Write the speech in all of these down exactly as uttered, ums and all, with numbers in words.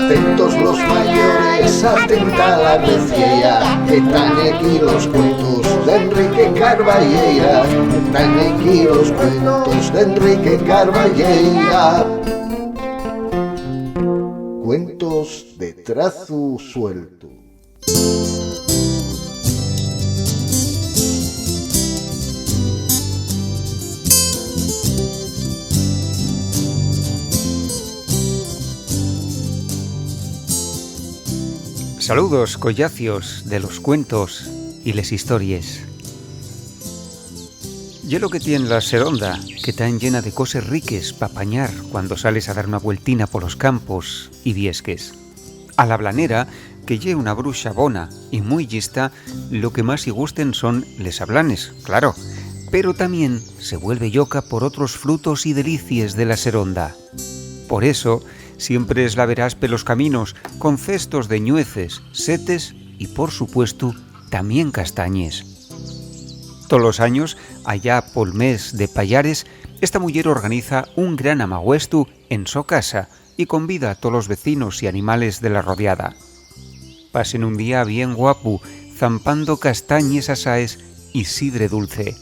Atentos los mayores, atenta la veciella, que tán aquí los cuentos d'Enrique Carballeira, que tán aquí los cuentos d'Enrique Carballeira. Cuentos de trazu sueltu. Saludos, collacios de los cuentos y les histories. Ye lo que tien la Seronda, que ta enllena de coses riques pa pañar cuando sales a dar una vueltina polos campos y viesques. A la blanera, que ye una bruxa bona y mui llista, lo que más-y gusten son les ablanes, claro, pero tamién se vuelve lloca por otros frutos y delicies de la Seronda. Por eso, siempre es la verás pelos caminos con cestos de ñueces, setes y, por supuestu, tamién castañes. Tolos años, allá pol mes de Payares, esta muyer organiza un gran amaguestu en so casa y convida a tolos vecinos y animales de la rodiada. Pasen un día bien guapu, zampando castañes asaes y sidre dulce.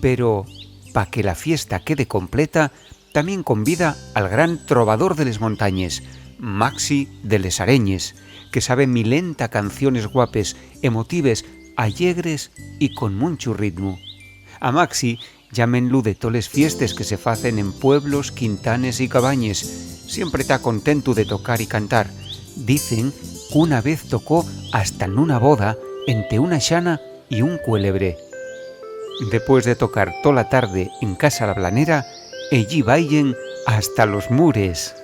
Pero, pa que la fiesta quede completa, tamién convida al gran trobador de les montañes, Maxi de les Areñes, que sabe milenta canciones guapes, emotives, allegres y con munchu ritmu. A Maxi llámenlu de toles fiestes que se facen en pueblos, quintanes y cabañes. Siempre ta contentu de tocar y cantar. Dicen qu'una vez tocó hasta nuna boda ente una xana y un cuélebre. Depués de tocar tola tarde en Casa la Blanera, ellí bailen hasta los mures.